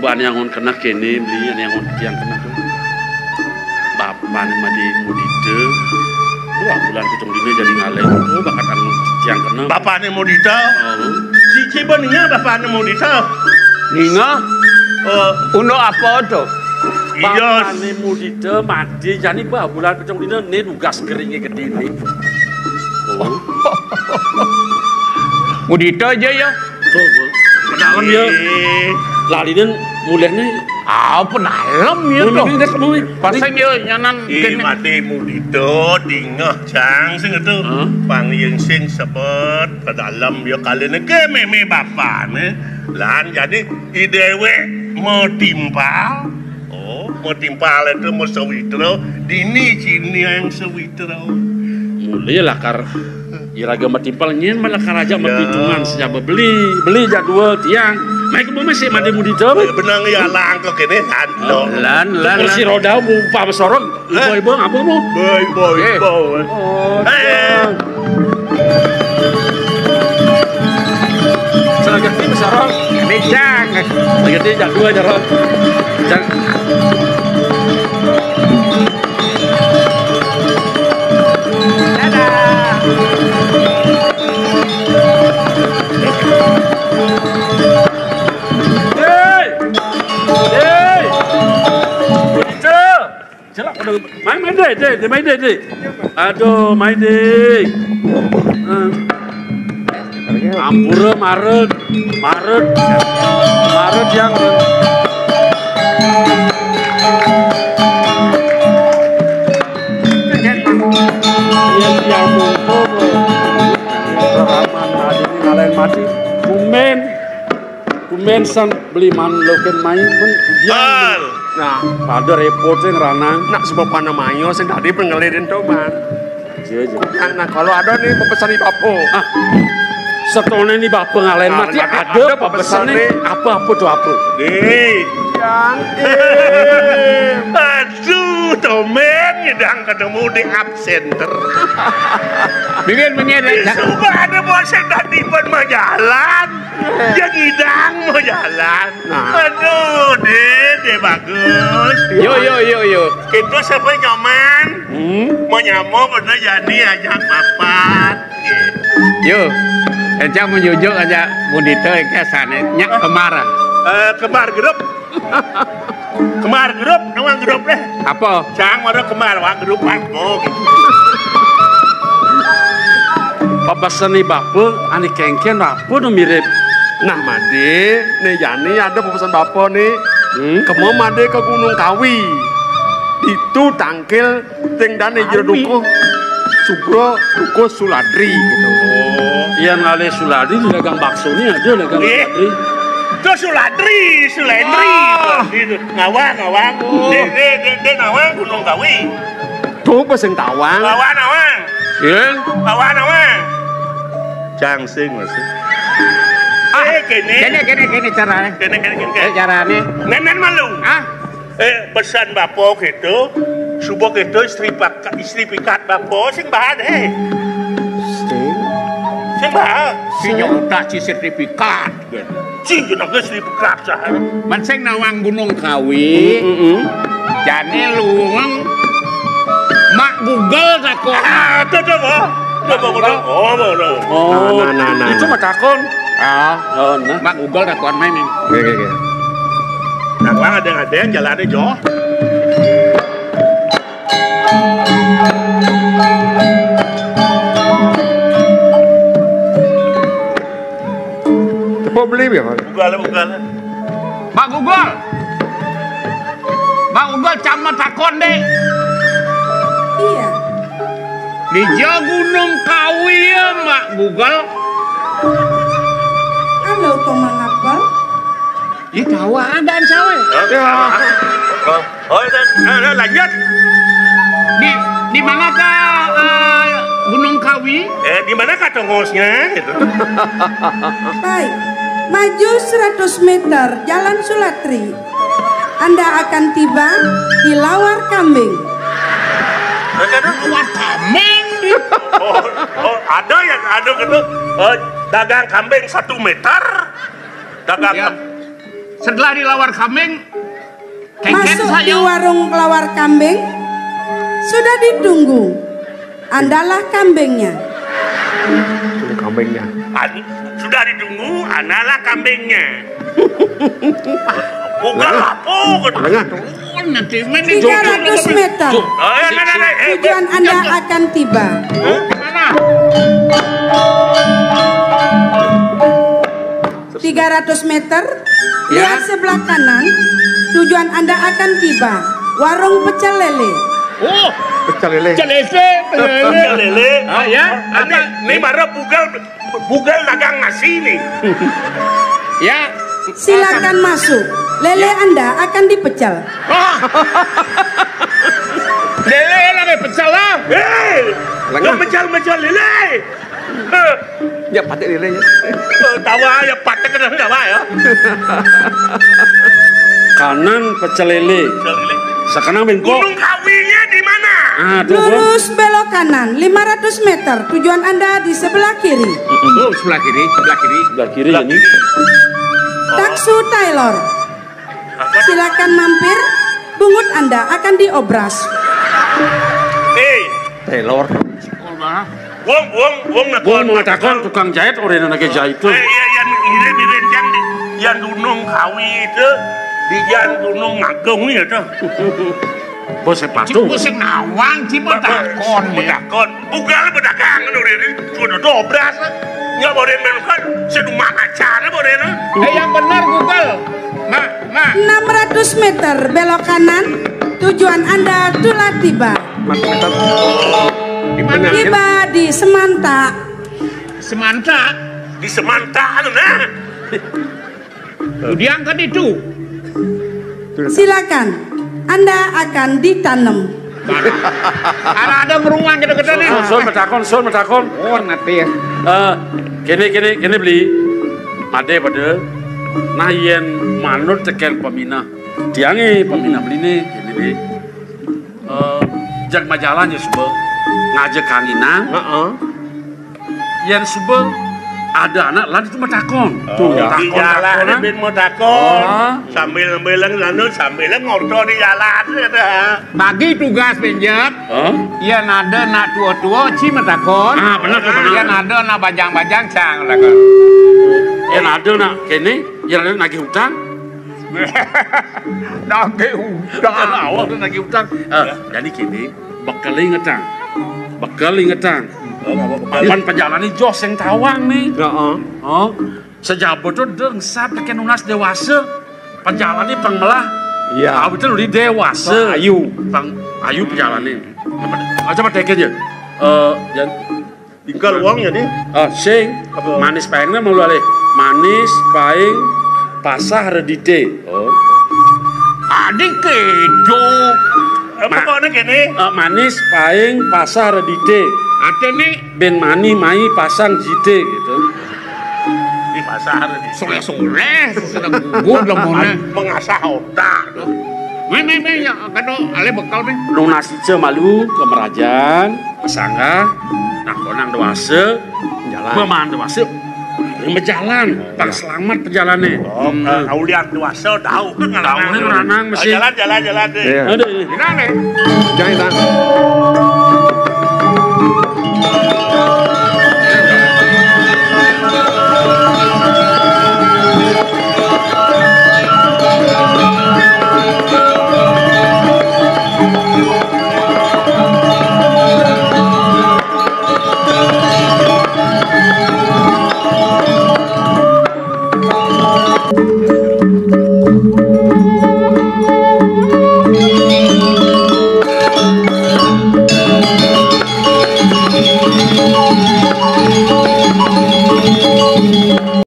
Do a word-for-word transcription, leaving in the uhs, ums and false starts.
Bapakné anggon keneh kéné, beli ané anggon tiang keneh. Bapakné Madé Mudita. Wah, bulan pitung dina jani ngalih. Oh, bakat anggon tiang keneh. Bapakné Mudita. Oh. Sing, sing ba ningeh bapakné Mudita. Ningeh? Oh. Unduk apa to? Iya. Bapakné Mudita mati jani ba bulan pitung dina né nugas keringé gedé né. Oh. Mudita aja ya. Tuh, tuh. Pedalem ya. Eh. Laliné mulihné. Ah, pedalem ya tuh. Ini, ini, ini. Pasang ya nyanan. Eh, kéné. Madé Mudita, dingeh cang sing itu. Hah? Panglingsing sebet, pedalem ya kaliné ké mémé bapakné. Lan jani i déwék matimpal. Oh, matimpal itu masawitra, dini ciniang sawitra. Mulih lakar iraga matimpal nyén malah karaja. Ya. Mapitungan sajaba beli, beli jadwal tiang. Mai kebon masih Madé Mudita. Benang ya langkah kéné lan. Oh, lan, lan, kursi lan. Roda upah besorong. Ibu-ibu ngapa mu? Baik, baik, eh. Baik. Oh, eh. Selagi ini besar, Ron. Ini jang. Selagi ini jang dua aja, Ron. Jang. Dadah. Hei! Hei! Begitu. Celak, aduh, main, main deh, deh, deh, main deh, deh. Aduh, main deh. Eh. Ampura, maret, maret, maret yang yang yang mungkin. Rahman, adiknya ngalahin mati. Kumen. Kumen san beli manlokin mai men. Bal. Nah, pada repot sing ranang. Nak sebab mana mayo sing tadi pengelidin to, Man. Iya, iya. Nah, nah, kalau ada nih pepesan di Bapak. Ah. Setone ni bapa ngalahin mati, nah, ada apa pesan nih? Apa-apa tuh apa? Nih. Yang Aduh, tomen ngidang ketemu di absenter. Bibir menyeret. Suka ada bosan tadi pun mau jalan. Dia ngidang mau jalan. Nah. Aduh, deh, deh bagus. Yo, yo, yo, yo. Itu siapa nyaman? Hmm? Mau nyamuk bener jadi ajak papat. Yo. Encang menjujuk aja Mudita ke sana. Nyak kemar. Eh, kemar grup. Kemar grup, nawang grup deh. Apa? Cang mara kemar, wang grup, wang. Oh, gitu. Pabasane bapa ane kengken bapa nu mirip. Nah, Made, ne jani ada pepesan bapa ni. Hmm? Kema Made ke Gunung Kawi. Itu tangkil ting dane jero dukuh. Subra dukuh Suladri gitu. Oh, iya ngalih Suladri, dagang bakso ni ada dagang Suladri. Ke Suladri, Sulendri. Ah. Gitu. Ngawang, ngawang. Oh. Dek, dek, dek, dek, ngawang Gunung Kawi. Tuh, pesing tawang. Ngawang, ngawang. Iya. Ngawang, ngawang. Cang sing, Mas. Ah, eh, kene. Kene, kene, kene carane. Kene, kene, kene, kene. Eh, carane. Nenen malu. Ah? Eh, pesan bapa kita, suba kita istri pak-, istri pikat bapa, sing bahas, eh. Sing? Sing bahas. Si nyontah si sertifikat. Cing, jenenge Sri Pekak saha. Mensing nawang Gunung Kawi. Heeh. Jane luwung Mak Google takon. Ah, to, to, to. Mak Google. Oh, to, to. Oh, nah, nah, nah, nah. Itu mah takon. Ah. Oh, nah. Mak Google takon main nih. Oke, oke, oke. Nah, Bang, ada-ada jalannya, Jo. Coba beli ya, Pak. Buka lah, buka lah. Mak Google. Mak Google, cang mah takon, Dek. Iya. Dija Gunung Kawi ya, Mak Google. Halo, kok mangapel? Ih, tahu ada, sawe. Hah? Ya. Oh, oh, udah, udah, lanjut. Di, di manakah, eh, Gunung Kawi? Eh, di manakah tongosnya? Gitu. Baik, maju seratus meter, Jalan Sulatri. Anda akan tiba di Lawar Kambing. Lawar Kambing? Oh, oh, ada yang ada gitu. Oh, dagang kambing satu meter. Dagang ya. Kam-, Setelah di Lawar Kambing, kengken masuk di saya. Warung Lawar Kambing, sudah ditunggu. Andalah kambingnya. Ini kambingnya. An-, sudah ditunggu, andalah kambingnya. Bukan apa, gitu. Lengah. Oh, nanti main di tiga ratus meter. Tuh. Oh, ya, nah, nah, nah, eh, tujuan Anda akan tiba. Hah? Mana? Tiga ratus meter, ya. Lihat sebelah kanan, tujuan Anda akan tiba warung pecel lele. Oh, pecel lele. Pecel lele, pecel lele. Pecel lele. Ah, ya. Ini, ini baru bugal, bugal dagang nasi nih. Ya. Silakan masuk. Lele, ya. Anda akan dipecel. Ah. Lele lagi pecel lah. Hei, lengah. Pecel-pecel lele. Ya, patek lele, ya. Eh, tawa ya, patek kena tawa ya. Kanan pecel lele. Pecel lele. Sekarang bengkok. Gunung Kawinya di mana? Ah, tuh, Bu. Lurus belok kanan lima ratus meter. Tujuan Anda di sebelah kiri. Oh, sebelah kiri, sebelah kiri. Sebelah kiri ini. Taksu Taylor. Silakan mampir. Bungut Anda akan diobras. Hei. Taylor. Wong, wong, wong, wong mau ngatakon tukang jahit, orang yang lagi jahit tuh. Eh, iya, yang ini di Renjang di, yang Gunung Kawi itu, di yang Gunung Agung itu. Bos sepatu. Cik, bos nawang, cik, mau takon, ya. Takon. Bukan pedagang, lho, ini sudah dobras. Nggak boleh main kan, seduma acara boleh, nah. Eh, yang benar, Google. Nah, nah. Enam ratus meter belok kanan, tujuan Anda telah tiba. Di mana? Tiba di Semanta. Semanta? Di Semanta, anu, nah. Diangkat itu. Silakan, Anda akan ditanam. Ada, ada meruang kita kata nih. Sun, sun, metakon, sun, metakon. Oh, nanti ya. Eh, kene, kene, kene beli. Ade pada. Nah, yen manut teken peminah. Tiange peminah beli nih, kene beli. Eh, jak majalan ya, suba. Ngajak kanginan. Heeh. Yen suba ada anak lan itu metakon. Oh, tuh, ya. Di jalan takon-takonan. Bin metakon. Oh. Sambil ngembilang anu, sambil ngorto di jalan, gitu. Bagi tugas pinjep. Hah? Yen ada anak tua-tua, ci metakon. Ah, bener tuh, bener. Yen ada anak bajang-bajang, cang metakon. Yen ada anak kene, yen ada nagih utang. Nagih utang. Awak tu nagih utang. Eh, jadi kene, bekel ingetang. Bekel ingetang. Oh, apa, apa? Papan pejalane joh sing tawang nih. Heeh. Oh. Sejaba tu dengsap teken nunas dewasa. Pejalane pang melah. Iya. Awit tu di dewasa. Pang ayu. Pang ayu pejalane. Apa? Aja pada teken ya. Eh, jan Tinggal wong ya, nih. Ah, sing. Apa? Manis paengna mau alih. Manis paeng pasah redite. Oh. Adik kedo. Apa kok kene? Eh, manis paeng pasah redite. Ate nih. Ben mani mai pasang jite gitu. Di pasar. Soleh-soleh, sedang gugur lemone. Mengasah otak. Meh, meh, meh, ya, kado, ale bekal, meh. Nunas ica malu ke merajan, sanggah, nah, konang dewasa, jalan. Beman dewasa, bejalan, tak selamat perjalannya. Oh, hmm. Aulian dewasa, tahu kan. Tahu kan, ngeranang mesti. Jalan, jalan, jalan, deh. Iya. Aduh. Gimana, nih? Jangan, Bang.